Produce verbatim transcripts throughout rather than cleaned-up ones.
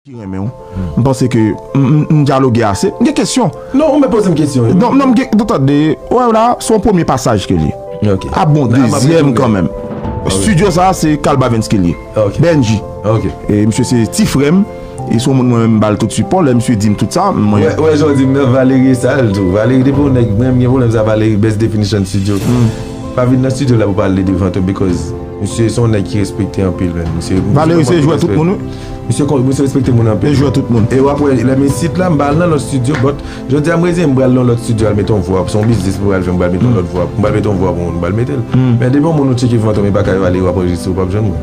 Ki renmen w. M panse ke m, m, m dyaloge ase. M gen kesyon. Non, ou mèt poze m kesyon wi. Non, non, m gen, tande, wè la, se yon premye pasaj ke li. Ok. Ap bon, dezyèm kanmenm. Estidyo sa a, se Carl Bavens ki l ye. Ok. Benji. Ok. E misye se ti frè m. E se yon moun mwen menm m ba l tout sipò. Lè misye di m tout sa, mwen. Wè, wè, jan w di m nan, Valerie e sa l tou. Valerie depi yon nèg, mwen menm gen pwoblèm sa, Valerie, best definition studio. Pa vin nan studio la pou pale de Fantom because misye se yon nèg ki respekte anpil, men. Misye, misye Valerie se jwè tout moun, wi. Misye, misye respekte moun anpil. Li jwè tout moun. E w ap wè, lè m isit la, m pa al nan lòt studio, but jodi a m reziyen m pral nan lòt studio al mete yon vwa. Se yon biznis m pral fè, m pral mete yon lòt vwa. M pral mete yon vwa pou moun, m pral mete l. Men depi yon moun ou tcheke Fantom e pa ka evalye w ap anrejistre, w p ap jwenn mwen.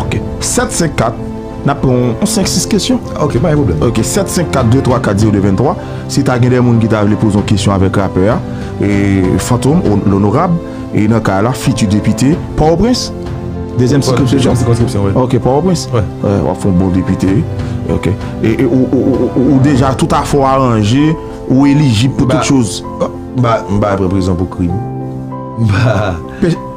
Ok. Sèt senk kat, n ap pran yon senk sis kesyon. Ok, pa gen pwoblèm. Ok, sèt senk kat de twa kat zewo de venntwa. Si ta gen de moun ki ta vle poze yon kesyon avèk rapè a, e, Fantom, o-, lonorab, e nan ka la, fiti depite Pòtoprens. Dezyèm sikonskripsyon. Dezyèm sikonskripsyon, wi. Ok, Pòtoprens. Wi. W ap fè yon bon depite. Ok. E, e ou, ou, ou, ou, ou deja tout afè w aranje, ou elijib pou tout choz. M pa, m pa pran prizon pou krim. M pa,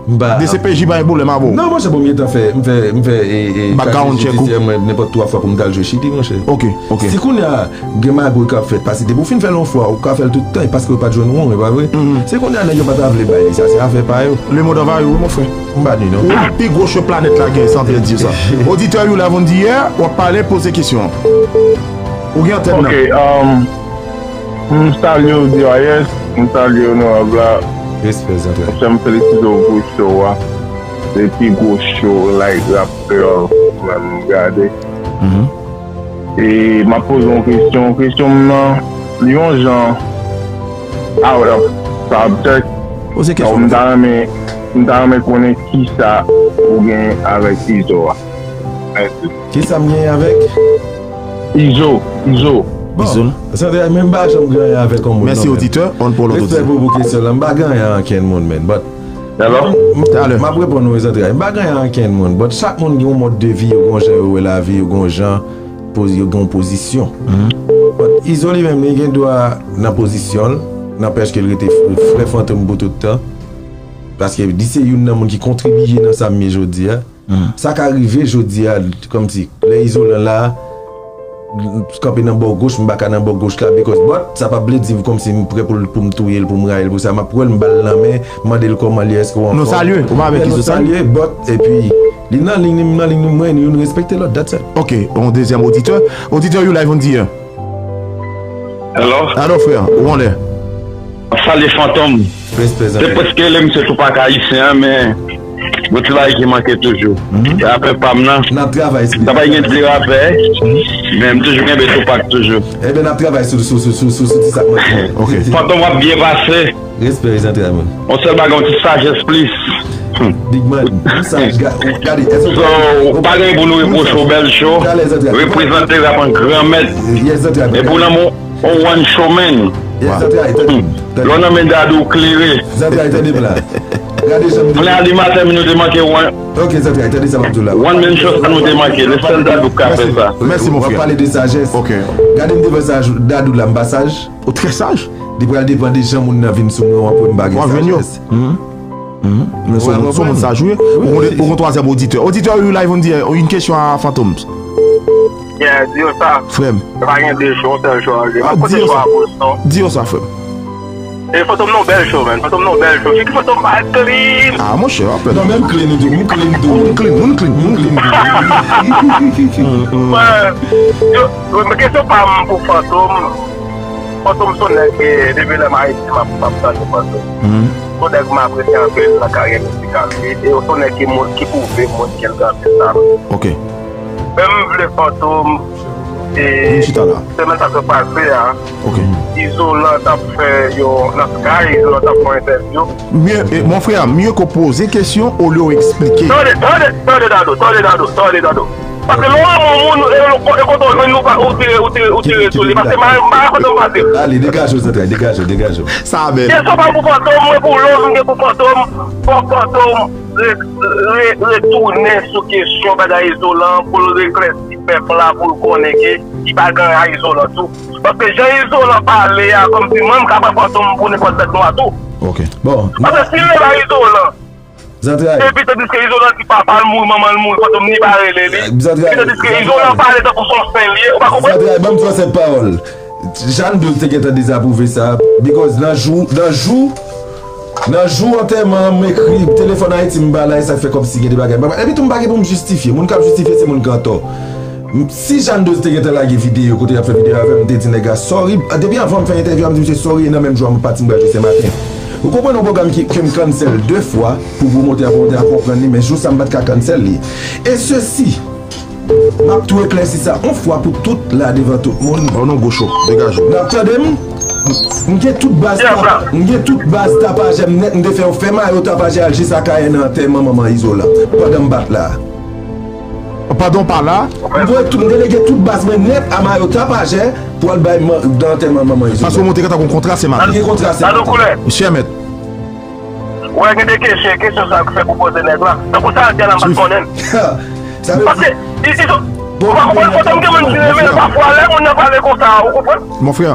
m pa. D C P J pa gen pwoblèm avè w. Non, monchè, bon, m gentan fè, m fè, m fè, e, e, background check ou. Mwen nenpòt twa fwa pou m t al jwe Chili, monchè. Ok, ok. Si kounye a, gen magouy k ap fèt, paske depi w fin fè l yon fwa, ou ka fè l tout tan, e paske yo pa t jwenn ou, e pa vre? Se kounye a nèg yo pa ta vle bay li sa, se afè pa yo. Le monde envahit, wi, mon frè. M pa di non. Ou pi gwo cho planèt la gen, san pèdi sa. Oditè, you live on the air, w ap pale, poze kesyon an. Ou gen antèn nan. Ok, um, m salye w, D R S, m salye onorab la. Respè, zantrè. Monchè, m felisite w pou show a. Se pi gwo show, like, rapè, mwen, m gade. E m ap poze yon kesyon. Kesyon m nan, li yon jan out of subject. Poze kesyon. M ta renmen, m ta renmen konnen kisa ou gen avèk Izo a. Mèsi. Kisa m gen avèk? Izo, Izo. Bon, Izo. Sa vle di, men m pa janm gen anyen avèk yon moun. Mèsi, non, men. Oditè, on pou lòt oditè. Respè pou, pou kesyon la. M pa gen anyen ak ankenn moun, men. But, Hello? M, m, talè. M ap reponn ou, zantrè. M pa gen anyen ak ankenn moun. But chak moun gen yon mòd de vi, yo gen yon jan yo wè lavi, yo gen yon jan, poz-, yo gen yon pozisyon. But Izo li menm, li gen dwa nan pozisyon l, nanpèch ke l rete f-, frè Fantom pou tout tan. Paske li se youn nan moun ki kontribiye nan sa m ye jodi a. Sa ka rive jodi a, kòmsi, lè Izolan la, kanpe nan bò goch, m pa ka nan bò goch la, because, but, sa p ap vle di kòmsi m prè pou l, pou m touye l, pou m rayi l, pou sa, m ap pran l, m ba l lanmen, m mande l kòman l ye, èske w anfòm. Nou salye, ou pa avèk Izo, salye, but, epi, li nan liy li, m nan liy li, mwen, nou respekte lòt, that's it. Ok, yon dezyèm oditè. Oditè, you live on the air. Hello? Alo, frè, ou anlè? Salye Fantom. Respè, zanmi. Se prèske lè misye Tupac ayisyen an, men gon ti bagay ki manke toujou. Se afè pa m nan. N ap travay sou li. Sa pa gen de rapè, men m toujou kenbe Tupac toujou. Ebyen, n ap travay sou, sou, sou, sou, sou, sou ti sa k manke. Ok. Fantom, w ap byen pase. Respè, zantrè, man. Yon sèl bagay, yon ti sajès plis. Big man, ou saj, ga-, ou, gade, èske ou... So, ou pa gen pou nou repwoche w, bèl show. Reprezante rap an granmèt. Yes, zantrè. Epi w nan mon, on one show man. Yes, zantrè, tande. Lè w nan men Dadou, w klere. Zantrè, tande m la. Gade jan m... Kounye a animatè, men nou te manke one. Ok, zantrè, tande sa m ap di w la. One man show, sa nou te manke. Se sèl Dadou k ka fè sa. Mèsi, mon frè. W ap pale de sajès. Ok. Gade m devan saj, Dadou la, m pa saj. Ou trè saj. Li pral depann de jan moun nan vin sou mwen, w ap wè m pa gen sajès. W ap jwenn yo. Men se yon, se yon moun saj wi. Ou gon, ou gon twazyèm oditè. Oditè, you live on the air, yon kesyon a Fantom. Yeah, di yo sa. Frè m. Pa gen de cho, yon sèl cho a gen. M ap koute cho a pou son. Di yo sa, frè m. E Fantom nan bèl cho, man. Fantom nan bèl cho. Figi Fantom pa clean. Ah, monchè, w ap pèdi. Non, men m clean tou, m clean tou. Moun clean, moun clean, moun clean. Yo, men kesyon pa m pou Fantom. Fantom se yon nèg, e, depi lè m Ayiti, m ap, m ap tande Fantom. Se yon nèg m apresye anpil nan karyè mizikal li. E se yon nèg ki moun, ki pwouve moun ke l gen anpil talan. Ok. Men m vle Fantom, e, semèn sa k sot pase a, Izolan t ap fè yon, nan Sky, Izolan t ap fè yon entèvyou. Mye, e, mon frè, mye ke w poze kesyon olye w eksplike. Tande, tande, tande, Dadou, tande, Dadou, tande, Dadou. Paske lè w renmen yon moun, e, e kote w jwenn li, ou pa, ou tire, ou tire, ou tire sou li. Paske m pa, m pa kontan pase. Ale, degaje w, zantrè, degaje w, degaje w. Sa bèl. Kesyon pa pou Fantom, mwen pou lòt, m gen pou Fantom. Fòk Fantom re-, re-, retounen sou kesyon bagay Izolan, pou l reklèsi pèp la, pou l konnen ke li pa gen anyen a Izolan tou. Paske jan Izolan pale a, kòmsi mwen, m ka pran Fantom pou nenpòt bèt nwa tou. Ok. Bon. Paske si l menm a Izolan, Zantray. Epi tandiske Izolan di papa l mouri, manman l mouri, Fantom ni pa rele li. Zantray. Epi tandiske Izolan pale tankou son sen li ye, ou pa konprann? Zantray, ban m di w sèt pawòl. Jeanne Doz te gentan dezapwouve sa, because nan jou, nan jou, nan jou antèman an, m ekri, telefòn Ayiti m ba la, e sa k fè kòmsi gen de bagay. Epi tou m pa gen pou m jistifye. Moun k ap jistifye se moun k antò. M- Si Jeanne Doz te gentan lage videyo kote y ap fè videyo avè m, m te di nèg la sorry. Depi anvan m fè entèvyou a, m di misye sorry, e nan menm jou a m pati m pral jwe Senmaten. Ou konprann yon pwogram ki, ke m cancel de fwa pou pwomotè a, pwomotè a konprann li, men jou sa m pa t ka cancel li. E sesi, m ap tou eklèsi sa yon fwa pou tout la devan tout moun. Oh non, Gosho, degaje w. N ap tande m? M gen tout baz tap- m gen tout baz tapajè m nèt, m te fè yo fè mayo tapajè al jis Akayè nan antèman manman Izolan. Pandan m pa t la. Pandan w pa la? M voye tout, m delege tout baz mwen nèt a mayo tapajè pou al bay nan antèman manman Izolan. Paske w montre ke w ta gon kontra Senmaten. Gen kontra Senmaten. Chè mèt. Wè, gen de kesyon, kesyon sa k fèk ou poze nèg la. Tankou sa a di a la, m pa t konnen l. Paske, i, i, ou pa konprann, Fantom, gen moun ki renmen l pafwa, lè moun nan pale konsa, ou konprann? Mon frè,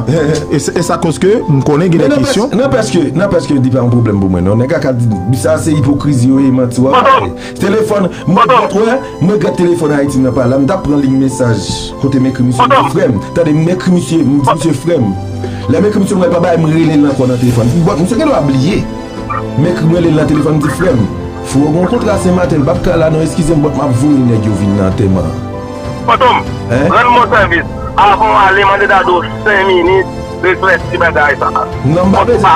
e, e sa koz ke m konnen gen de kesyon. Nan pèske, nan pèske, li pa yon pwoblèm pou mwen, non. Nèg la ka di, sa se ipokrizi yo ye, manti w ap pale. Telefòn, mwen, wè, mwen gad telefòn Ayiti m nan pa la, m t ap pran liy mesaj kote m ekri misye, m di frè m, tande, m ekri misye, m di misye frè m. Lè m ekri misye, m wè l pa bay, m rele l ankò nan telefòn. Bon, misye gen dwa bliye. M ekri, m rele l nan telefòn, m di frè m, Fouwo gen yon kontra Senmaten, l p ap ka la non, eskize m, but m ap voye nèg yo vin nan antèman an. Fantom, rann mwen sèvis. Avan w ale, mande Dadou senk minit, eklèsi bagay sa. Non, m pa bezwen, m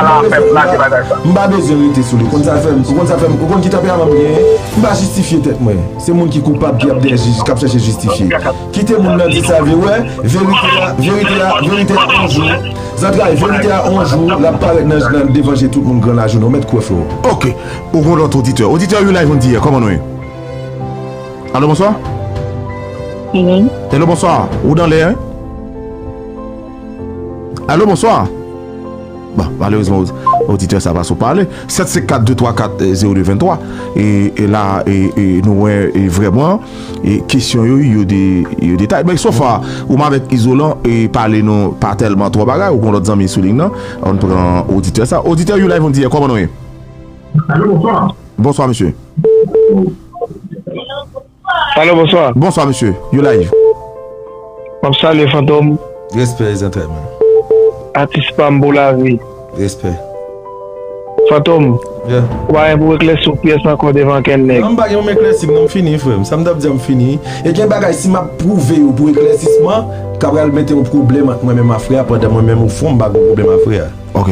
pa bezwen, m pa bezwen rete sou li. Ou konn sa l fè m, ou konn sa l fè m, ou konn ki tanperaman m genyen? M pa jistifye tèt mwen. Se moun ki koupab ki ap dèyè jij, k ap chèche jistifye. Kite moun nan di sa l vle, wè, verite a, verite a, verite a yon jou. Zantray, verite a yon jou, l ap parèt nan, nan devan je tout moun gran lajounen, ou mèt kwè, freo. Ok, ou gon lòt oditè. Oditè, you live on the air, kòman nou ye? Alo, bonswa? Hello, bonswa. Ou nan lè, wi? Alo, bonswa. Bon, malerezman, oditè sa pa sou pale. Sèt senk kat de twa kat zewo de venntwa. E, e la, e, e nou wè, e vrèman, e kesyon yo, yo de, yo detay. Men so far, ou menm avèk Izolan, e pale nou pa tèlman twò bagay, ou gon lòt zanmi sou liy nan. Ann pran oditè sa. Oditè, you live on the air, kòman nou ye? Alo, bonswa. Bonswa, mesye. Alo, bonswa. Bonswa, mesye. You live. M ap salye Fantom. Respè, zantray, man. Atis pa m pou lavi. Respè. Fantom. Yeah. Ou pa gen pou eklèsi w pyès ankò devan kenn nèg. Non, m pa gen pou m eklèsi m, non, m fini, frè m. Sa m t ap di a, m fini. E gen bagay, si m ap pwouve yo pou eklèsisman, ka pral mete yon pwoblèm ant mwen menm a frè a, pandan mwen menm, ofon, m pa gen pwoblèm a frè a. Ok.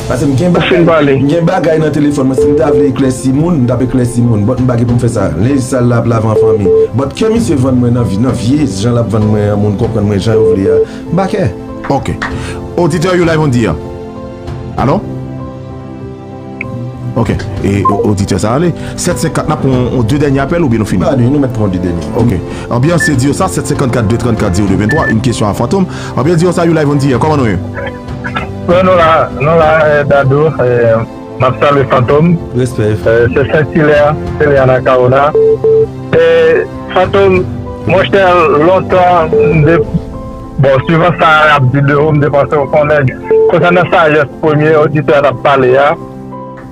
Paske m gen bagay, m gen bagay nan telefòn mwen, si m ta vle eklèsi moun, m t ap eklèsi moun. But m pa gen pou m fè sa. Lenj sal la ap lave an fanmi. But ke misye vann mwen nan vi-, nan vye jan l ap vann mwen an, moun konprann mwen jan yo vle a, m pa kè. Ok. Oditè, you live on the air. Alo? Ok. E o-, oditè sa ale. Sèt senk kat, n ap pran yon, yon de dènye apèl oubyen nou fini? Ba, nou, nou mèt pran de dènye. Ok. Anbyans se di yo sa, sèt senk kat de trannkat zewo de venntwa, une question à Fantom. Anbyans di yo sa, you live on the air. Kòman nou ye? Bon, nou la, nou la, eh, Dadou, eh, m ap salye Fantom. Respè. Eh, se Sent Ilè, Sent Ilè Anacaona. Eh, Fantom, monchè, lontan, m de, bon, swivan sa y ap di de ou, m te panse w konnen. Konsènan sajès premye oditè a t ap pale a,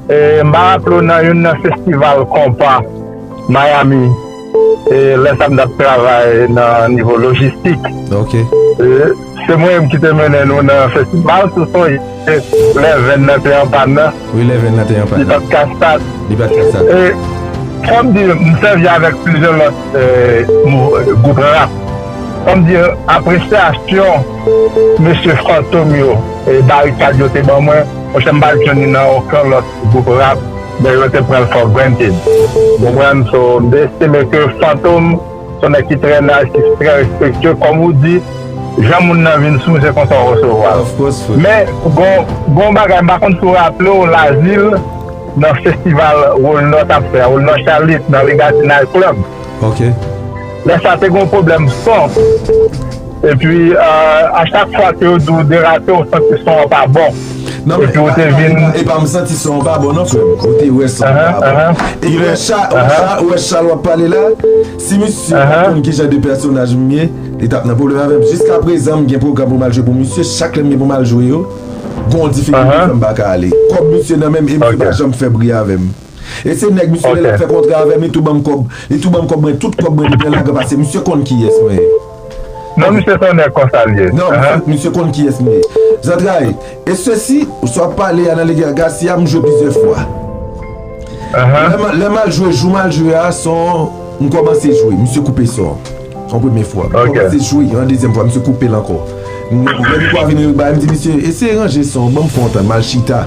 e, m pa raple w nan youn nan festival konpa Miami, e, lè sa m t ap travay nan nivo lojistik. Ok. E, se mwen menm ki te mennen nou nan festival, sou son Lè venn nan te an pàn nan. Wi, lè venn nan te an pàn nan. Li pa t ka stat. Li pa t ka stat. E, fò m di, m sèvi avèk plizyè lòt, e, mou-, gwoup rap. Fò m di, apresyasyon mesye Fantom yo, e, Barikad yo te ban mwen, monchè, m pa t jwenn li nan okenn lòt gwoup rap, men yo te pran l for granted. Ou konprann? So, m te estime ke Fantom se yon nèg ki trè nice, ki trè respektye, kòm ou di, jan moun nan vin sou misye konsa w resevwa l. Of course, frè. Men, gon, gon bagay, m pa konn si w raple w, Lazil, nan festival Wòl Nò t ap fè a, Wòl Nò Chalit, nan Legacy Night Club. Ok. Lè sa, te gon pwoblèm son. Epi, euh, a chak fwa ke yo di w derate, w santi son an pa bon. Non, men epi w te vin. E pa m santi son an pa bon, non, frè m. Ou te wè son an pa bon. Ahan, ahan. E ou wè Cha-, ou wè Cha-, ou wè Charles w ap pale la? Si misye pa konn ki jan de pèsonaj m ye, li t ap nan pwoblèm avè m. Jiskaprezan, m gen pwogram pou m al jwe pou misye. Chak lè m gen pou m al jwe yo, gon difikilte fè m pa ka ale. Kòb misye nan men m e misye pa janm fè bri avè m. E se nèg misye lè l ap fè kontra avè m, li tou ban m kòb, li tou ban m kòb mwen, tout kòb mwen li pran lage pase. Misye konn kiyès mwen ye. Non, misye se yon nèg konsa l ye. Non, misye, misye konn kiyès m ye. Zantray, e sesi, sa w ap pale a nan Lege Gasia, m jwe plizyè fwa. Lè m, lè m al jwe, jou m al jwe a, son, m kòmanse jwe, misye koupe son. Son premye fwa. M kòmanse jwe, yon dezyèm fwa, misye koupe l ankò. M, lè mikwo a vin ba, m di, misye, eseye ranje son, ban m fè yon tan, m al chita.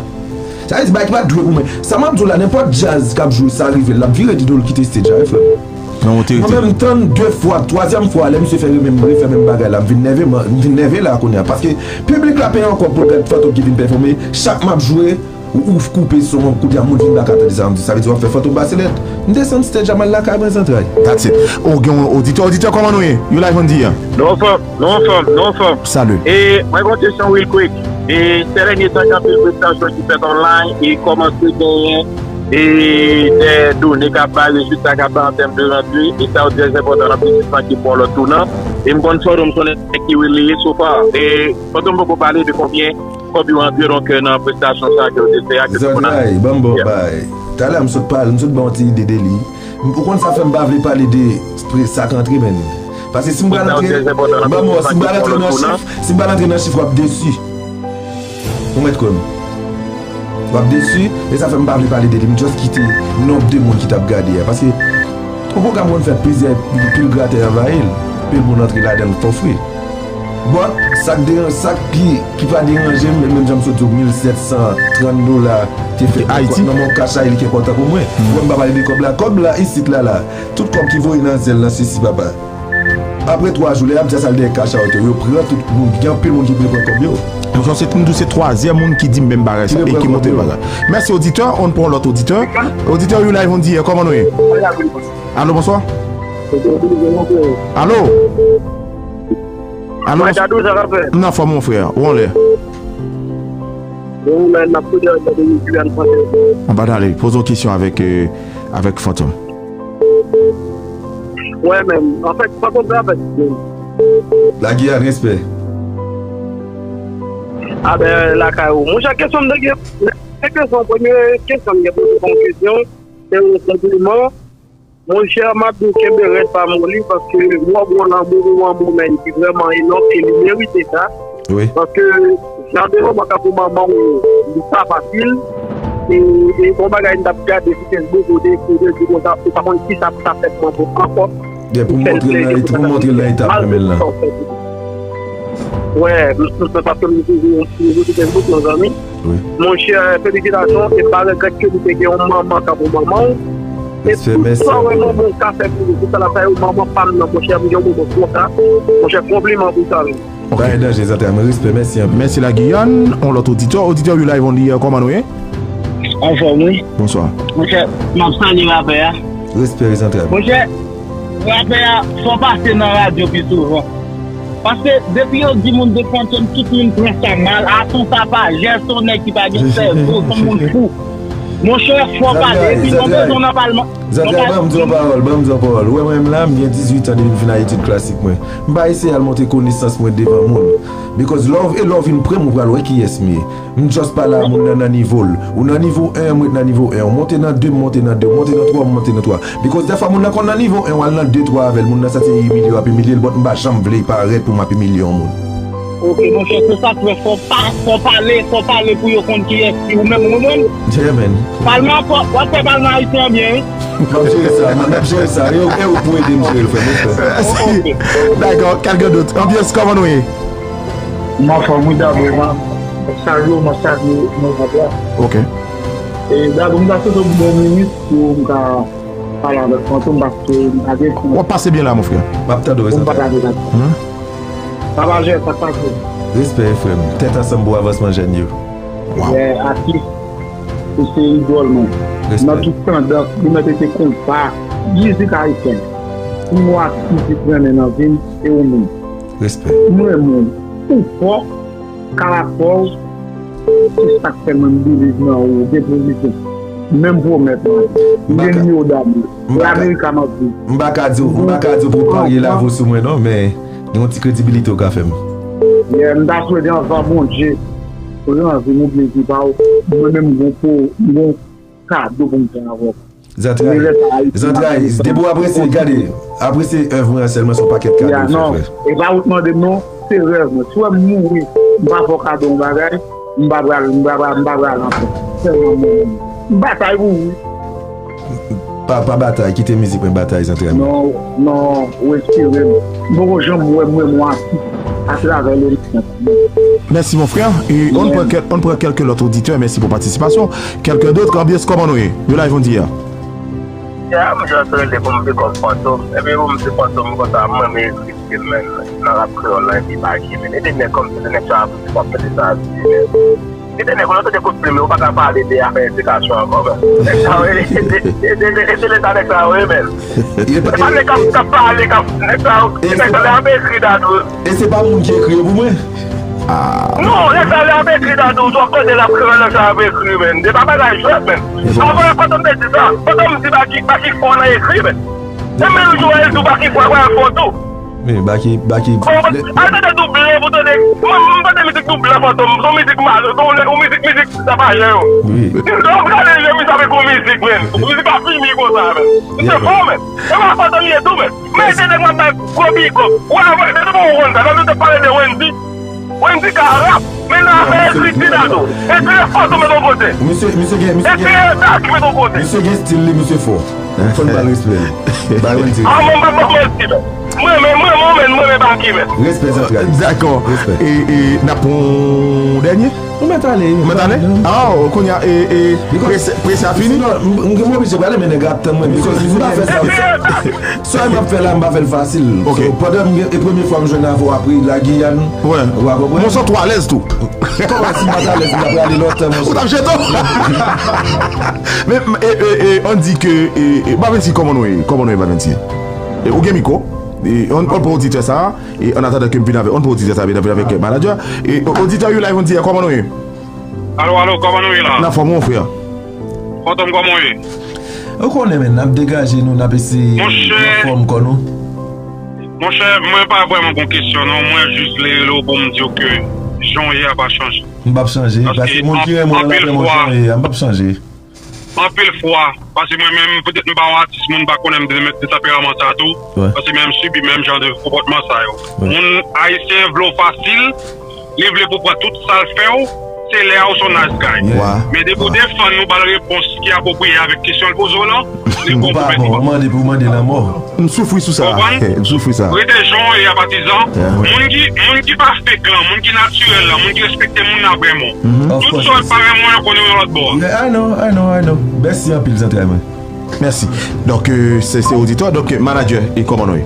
Sa vle di, bagay ki pa t dwe pou mwen. Sa m ap di w la, nenpòt djaz k ap jwe, sa rive l, l ap vire di do l kite stage la, wi, frè m. Mwen menm, m tann de fwa, twazyèm fwa, lè misye fè menm, refè menm bagay la, m vin nève, m vin nève la kounye a. Paske piblik la peye yon kòb pou l gad Fantom ki vin pèfòme. Chak m ap jwe, ou, ou koupe son an, kounye a moun vin pa ka tande sa m di. Sa vle di w ap fè Fantom pase lèd. M desann stage la, m al lakay mwen, zantray. That's it. Ou gen yon oditè. Oditè, kòman nou ye? You live on the air. Nou anfòm, nou anfòm, nou anfòm. Salut. E mwen gen yon kesyon real quick. E sè dènye tan gen anpil prestasyon ki fèt online e kòmanse genyen e de done k ap bay, rezilta k ap bay an tèm de rante, e sa yo trè enpòtan nan biznis lan ki pou yon lòt tounan. E m konn Fantom se yon nèg ki relye so far. E Fantom poko pale de konbyen kòb yo rantre donk nan prestasyon sa ke yo te fè a ke tout moun ap. Zantray, ban m ba w bay. Talè a m sot pale, m sot ba w yon ti ide de li. Ou konn sa fè m pa vle pale de spre sa k antre, menn. Paske si m pral antre, ban m wè, si m pral antre nan chif, si m pral antre nan chif, w ap desi. Ou mèt kwè m. W ap desi, e sa fè m pa vle pale de li. M just kite nonb de moun ki t ap gade a. Paske yon pwogram konn fèt plizyè, pil gratè anvayi l. Pil moun antre ladan l fò fre. But, sa k deran-, sa k pi, ki pa deranje m, menm jan m sot di w, mil sèt san trant dola te fèt nan kont nan mon kach la, e li ki enpòtan pou mwen. Ou wè m pa pale de kòb la. Kòb la, isit la, la. Tout kòb ki voye nan zèl nan sesi, papa. Apre twa jou, lè y ap di a sa l dèyè cash out yo, yo pran tout moun, gen anpil moun ki vle pran kòb yo. Donk, se, m di w se twazyèm moun ki di m menm bagay sa e ki montre bagay. Mèsi, oditè. On pran lòt oditè. Oditè, you live on the air, kòman nou ye? Alo, bonswa. Alo? Alo, bonswa. M nan fòm, mon frè. Ou anlè? Ou menm, n ap koute avèk Guyane Française. Ann pa tande, poze yon kesyon avèk, euh, avèk Fantom. Wè, menm. Anfèt, pa konn sa avèk. La Guyane, respè. A ben, lakay ou. Monchè, kesyon m te gen, se kesyon, premye kesyon m gen pou ou, se yon kesyon, se yon konpliman. Monchè, m ap di w kenbe rèd, pa moli, paske w ap gen yon lanmou pou Fantom ki vrèman enòm e li merite sa. Wi. Paske jan de moman k ap pou manman w, li pa fasil. E, e yon bagay m t ap gade sou Facebook, ou te, ou te di konsa, ou pa konn kisa pou ta fè pou manman w ankò. Gen pou montre l nan, pou montre l nan eta mwen menm lan. Wè, m, m, paske m toujou, m toujou sou Facebook, mezanmi. Wi. Monchè, felisitasyon, e pa regrèt ke li te gen yon manman tankou manman w. E tout sa w wè manman w ka fè pou li, tout sa l ap fè, manman pa m nan, monchè, m gen yon moman konsa. Monchè, konpliman pou sa, wi. Ok. Pa gen danje, zantray mwen, respè, mèsi anpil. Mèsi, la Guyane. On lòt oditè. Oditè, you live on the air, kòman nou ye? Anfòm, wi. Bonswa. Monchè, m ap salye rapè a. Respè, zantray mwen. Monchè, rapè a, fò pase nan radyo pi souvan. Paske depi yo di moun de Fantom, tout moun pran sa mal. A, se yon tapajè, se yon nèg ki pa gen sèvo, se yon moun fou. Monchè, fò pale. Epi nou bezwen nan palman. Zantray, ban m di yon pawòl, ban m di yon pawòl. Ou wè mwen menm la, m gen dizuit an depi m fin a etid klasik mwen. M pa eseye al montre konesans mwen devan moun. Because lè w, e lè w vin pre m, ou pral wè kiyès m ye. M just pale a moun nan nan nivo l. Ou nan nivo en, m ret nan nivo en. Ou monte nan de, m monte nan de. Ou monte nan twa, m monte nan twa. Because dèfwa moun nan konn nan nivo en, w al nan de, twa avè l, moun nan santi l imilye, w ap imilye l, but m pa janm vle parèt pou m ap imilye yon moun. Ok, monchè, se sa k fè fò pa, fò pale, fò pale pou yo konn kiyès ki ou menm, ou konprann? Yeah, man. Palman, w ap fè palman ayisyen an byen, wi. M ap jere sa, man, m ap jere sa. E ou, e ou pou ede m jere l, frè m, respè. Dakò, kèlke dòt. Anbyans, kòman nou ye? M anfòm, wi, Dabou, man. M ap salye w, m ap salye w, mwen, Dabou. Ok. E, Dabou, m ta swete w bon minit pou m ka pale avèk Fantom, paske m pa gen tan. W ap pase byen la, mon frè. M ap tande w, Zantray. Pou m pale avèk Fantom. Papa Jè, sa k pase? Respè, frè m. Tèt ansanm pou avansman jèn yo. Wow. Yè, atis, ou se idòl mwen. Respè. Nan tout tandans, nou mèt rete konpa, mizik ayisyen. Pi gwo atis ki renmen nan vi m, se ou menm. Respè. M renmen w. Ou fò, karakò w, se sa k fè mwen m believe nan ou, ou gen pozisyon. Menm pwomèt mwen. M gen nimewo Dabou. Lamerika m ap viv. M pa ka di w, m pa ka di w pou w parye lavi w sou mwen non, men gen yon ti kredibilite w ka fè m. Yeah, m ta swete anvan Bondye pran vi m oubyen vi pa w, mwen menm m gon po, m gon kado pou m fè avè w. Zantray, zantray, depi w apresye, gade, apresye èv mwen an sèlman se yon pakèt kado, non, frè. E pa ou t mande m non, se rèv mwen. Si w wè m mouri, m pa fè w kado yon bagay, m pa pral, m pa pral, m pa pral anfè. Sèlman mwen menm. M batay pou ou wi. Pa, pa batay, kite mizik mwen batay zantray mwen. Non, non, ou enspire m. M poko janm wè m wè m yon atis atravè lemonn. Mèsi mon frè. E on pran kèk, on pran kèlke lòt oditè. Mèsi pou patisipasyon. Quelqu'un d'autre, Ambyans, kòman nou ye? You live on the air. Ya, m just rele pou m pick up Fantom. Epi pou m di Fantom konsa, mwen, m ekri stil, men, nan rap kreyòl la, epi pa ki, men. E de nèg kòmsi de nèg sa ap ap mete sa a di, men. Gen de nèg ou nan tande kout plim, ou pa ka pale de afè edikasyon ankò, men. Nèg sa yo, e, e, e, e, e, e de leta nèg sa yo ye, men. E pa nèg k ap, k ap pale, k ap, nèg sa yo, nèg sa yo ap ekri dadou. E se pa moun ki ekri yo pou mwen? Non, nèg sa yo ap ekri dadou, ou ap tande l ap kreyòl, nèg sa yo ap ekri, men. Se pa bagay jwèt, men. Avan, Fantom te di sa. Fantom di Baky, Baky fò nan ekri, men. E menm jou a, li di w Baky fò, wè, fò tou. Men, Baky, Baky. Bon, al tande Double pou tande. Mwen, mwen tande mizik Double Fantom. Se yon mizik mal, se yon, yon mizik, mizik tapajen yo. Wi. Lè w gade, lè mizik avèk yon mizik, men. Mizik pa fini konsa, men. Se fò, men. E pa Fantom ye tou, men. Men se nèg m ap bay gwo big up. Wè, wè, depi bon ou konn sa, nan nou te pale de Wendy. Wendy ka rap, men nan afè ekriti dadou. Ekriti Fantom met yon kote. Misye, misye gen, misye gen. Ekriti Baky met yon kote. Misye gen stil li, misye fò. Fò n ba l respè li. Bay Wendy. A, mwen pa ban manti, men. Mwen, men, mwen, mwen, men, mwen, men Baky, men. Respè zantray. Dakò. Respè. E, e, n ap pran yon dènye? Ou mèt ale. Ou mèt ale? Ah, kounye a, e, e, prese, prese a fini? Sinon, m, m, m oblije prale, men nèg ap tann mwen. Because si m pa fè sa, sa m ap fè la, m pa fè l fasil. Ok. So, pandan m gen, e premye fwa m jwenn avè w apre la Giyàn, ou pa konprann? Mwen santi w alèz tou. Kòman si m pa t alèz, m t ap prale lontan, monchè. Ou t ap jete w. Men, e, e, e, ann di ke, e, e, Bavency, kòman nou ye? Kòman nou ye, Bavency? E, ou gen mikwo? E, on, on pran oditè sa, e, an atandan ke m vin avèk, on pran oditè sa, vin avèk, avèk manager. E, o-, oditè, you live on the air, kòman nou ye? Alo, alo, kòman nou ye la? N anfòm, mon frè. Fantom, kòman w ye? Ou konnen, men, n ap degaje nou, n ap eseye anfòm kò nou. Monchè, mwen pa vrèman gon kesyon, non. Mwen jis vle rele w pou m di w ke jan w ye a pa chanje. M p ap chanje, paske moun ki renmen w, l ap renmen w jan w ye a, m p ap chanje. Anpil fwa, paske mwen menm, petèt m pa yon atis, moun pa konnen m de, de tanperaman sa tou, paske mwen menm m sibi menm jan de konpòtman sa yo. Moun ayisyen vle w fasil, li vle pou pran tout sa l fè w, se lè a ou se yon nice guy. Men depi w defann ou ba l repons ki apwopriye avèk kesyon l poze w lan, li konpwomet ou. Ou mande pou mande lanmò. M soufri sou sa. M soufri sa. Rete jan w ye a patizan. Moun ki, moun ki pa fake lan, moun ki natirèl lan, moun ki respekte moun nan ap renmen w. Tout sa w pa renmen w, yo konnen w yon lòt bò. Yeah, I know, I know, I know. Mèsi anpil, zantray mwen. Mèsi. Donk, euh, se, se oditè. Donk, euh, manager, e kòman nou ye?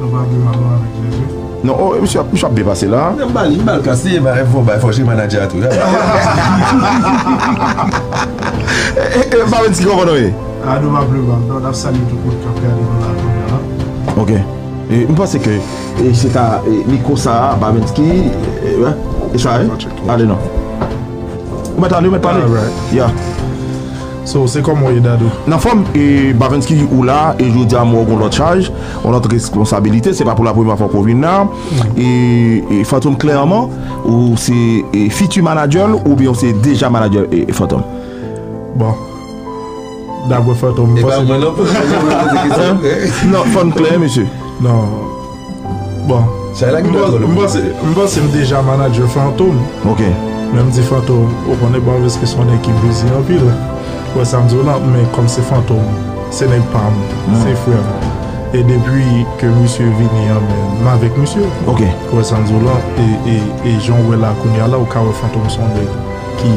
Nou pa vle mal non avèk Jezi. Non, oh, misye, misye ap byen pase la. M ba li, m ba l kase, ba, fò, ba, fò, se manager a tou. E, e, e, Bavency, kòman nou ye? A, nou pa vle mal non, n ap salye tout moun k ap gade nou la kounye a la. Ok. E, m panse ke, e, se ta, e, mikwo sa a, Bavency, e, wè, e sa, e? Ale non. Ou mèt ale, ou mèt pale. Alright. Yeah. So, se kòman w ye, Dadou? N anfòm, e, Bavency, ou la, e jodi a, m wè w gon lòt chaj, yon lòt responsabilite, se pa pou la premyè fwa ke w vin la. E, e Fantom, klèman, ou se, e, fiti manager l, oubyen ou se deja manager, e, e Fantom? Bon. Daprè Fantom, m panse. E pa mwen non, pou mwen poze kesyon. Non, fò n klè, mesye. Non. Bon. M panse, m panse m deja manager Fantom. Ok. Men m di Fantom, ou konnen Bavency se yon nèg ki busy anpil. Ou wè sa m di w lan, men kòm se Fantom, se nèg pa m, se frè m. E depi ke misye vini an, men m avèk misye. Ok. Ou wè sa m di w lan, e, e, e jan w wè la kounye a la, ou ka wè Fantom se yon nèg ki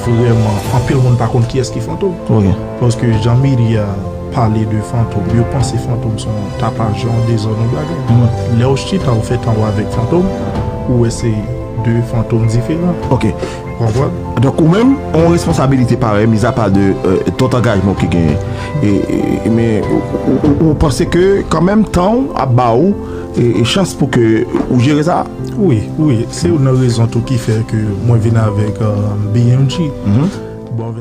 vrèman, anpil moun pa konn kiyès ki Fantom. Ok. Paske jan medya pale de Fantom, yo panse Fantom se yon tapaj, yon dezòd, yon bagay. Lè w chita, w fè tan w avèk Fantom, ou wè se de Fantom diferan. Ok. Ou konprann? Donk, ou menm, yon responsabilite parèy, mizapa de, euh, tout angajman w ki genyen. E, e, men, ou, ou, ou, ou panse ke, kanmenm, tan w ap ba ou, e, e chans pou ke ou jere sa? Wi, wi. Se youn nan rezon tou ki fè ke mwen vin avèk, euh, B M G. Bon,